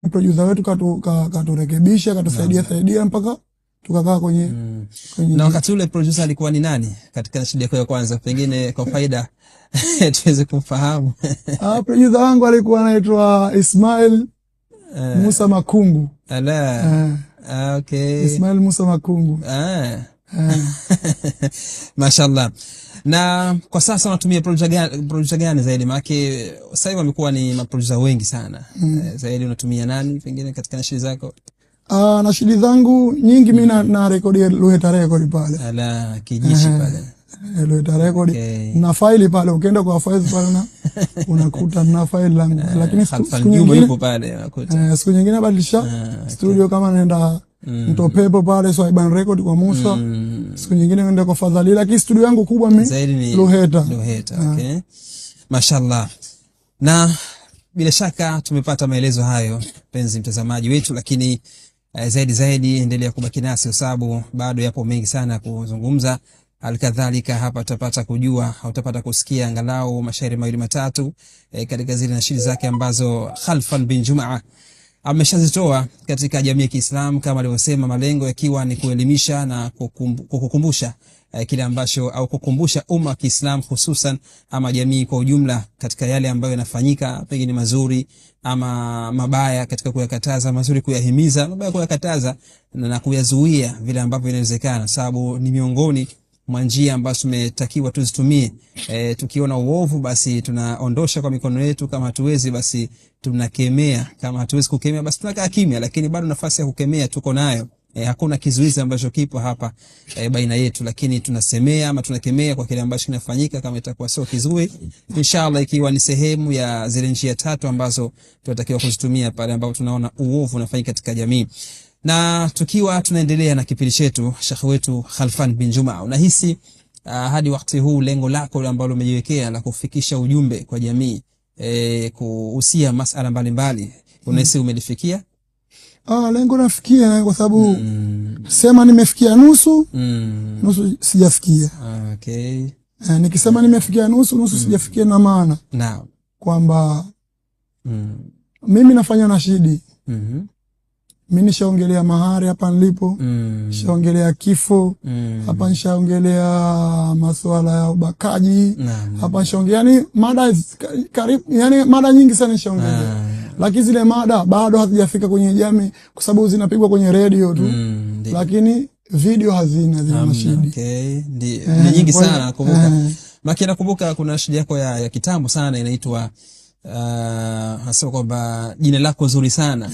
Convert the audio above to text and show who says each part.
Speaker 1: Producer wetu katurekebisha, katusaidia saidia mpaka tukakaa kwenye kwenye
Speaker 2: Na wakati ule producer alikuwa ni nani katika nashidi yako ya kwanza, pengine kwa faida tuweze kumfahamu?
Speaker 1: Ah, producer wangu alikuwa anaitwa Ismail Musa Makungu.
Speaker 2: Ala.
Speaker 1: Eh,
Speaker 2: Ah, okay.
Speaker 1: Ismail Musa Makungu.
Speaker 2: Ah.
Speaker 1: Eh.
Speaker 2: Mashallah. Na kwa sasa unatumia producer gani zaidi? Maana sasa hivi wamekuwa ni maproducer wengi sana. Zaidi unatumia nani pengine katika nashidi zako?
Speaker 1: Ah, nashidi zangu nyingi mi na rekodi Luheta Record pale.
Speaker 2: Ala, Kijichi pale.
Speaker 1: Eh, Luheta Record. Na faili pale, ukienda kwa faili pale unakuta na faili langu, lakini
Speaker 2: Khalfan
Speaker 1: siku
Speaker 2: Juma
Speaker 1: nyingine
Speaker 2: yupo pale unakuta.
Speaker 1: Eh, siku nyingine badilisha studio, kama naenda Mtopepo pale Swaiban Record kwa Musa, siku nyingine naenda kwa Fadhali, lakini studio yangu kubwa mi
Speaker 2: Zaidi ni
Speaker 1: Luheta.
Speaker 2: Luheta, okay. Mashallah. Na bila shaka tumepata maelezo hayo, mpenzi mtazamaji wetu, lakini zaidi zaidi endelea kubaki nasi kwa sababu bado yapo mengi sana ya kuzungumza. Halikadhalika hapa utapata kujua, utapata kusikia angalau mashairi mawili matatu katika zile nashidi zake ambazo Khalfan bin Jumaa ameshazitoa katika jamii ya Kiislamu, kama alivyosema, malengo yakiwa ni kuelimisha na kukumbusha kile ambacho au kukumbusha umma wa Kiislamu hususan ama jamii kwa ujumla katika yale ambayo yanafanyika pengine mazuri ama mabaya, katika kuyakataza mazuri, kuyahimiza mabaya, kuyakataza na kuyazuia vile ambavyo inawezekana, sababu ni miongoni mwa njia ambazo tumetakiwa tuzitumie. Tukiona uovu basi tunaondosha kwa mikono yetu, kama hatuwezi basi tunakemea, kama hatuwezi kukemea basi tunakaa kimya, lakini bado nafasi ya kukemea tuko nayo. Hakuna kizuizi ambacho kipo hapa baina yetu, lakini tunasemea ama tunakemea kwa kile ambacho kinafanyika, kama itakuwa sio kizuri, inshallah, ikiwa ni sehemu ya zile njia tatu ambazo tunatakiwa kuzitumia pale ambapo tunaona uovu unafanyika katika jamii. Na tukiwa tunaendelea na kipindi chetu, shekhe wetu Khalfan bin Juma, unahisi hadi wakati huu lengo lako ambalo umejiwekea la kufikisha ujumbe kwa jamii kuhusia masala mbalimbali, unahisi umelifikia?
Speaker 1: Ah, lengo nafikia kwa sababu sema nimefikia nusu, nusu sijafikia. Eh, nikisema nimefikia nusu, nusu sijafikia na maana kwamba mimi nafanya nashidi, mi nishaongelea mahari hapa nilipo, nishaongelea kifo hapa, nishaongelea masuala ya ubakaji hapa, nishaongelea yani mada karibu, yani mada nyingi sana nishaongelea, lakini zile mada bado hazijafika kwenye jamii kwa sababu zinapigwa kwenye redio tu, lakini video hazina zile nashidi.
Speaker 2: Okay. Ndio.
Speaker 1: Eh,
Speaker 2: Ni nyingi
Speaker 1: kwa hiyo
Speaker 2: sana nakumbuka. Maki nakumbuka kuna nashidi yako ya kitambo sana inaitwa, nasema kwamba jina lako zuri sana.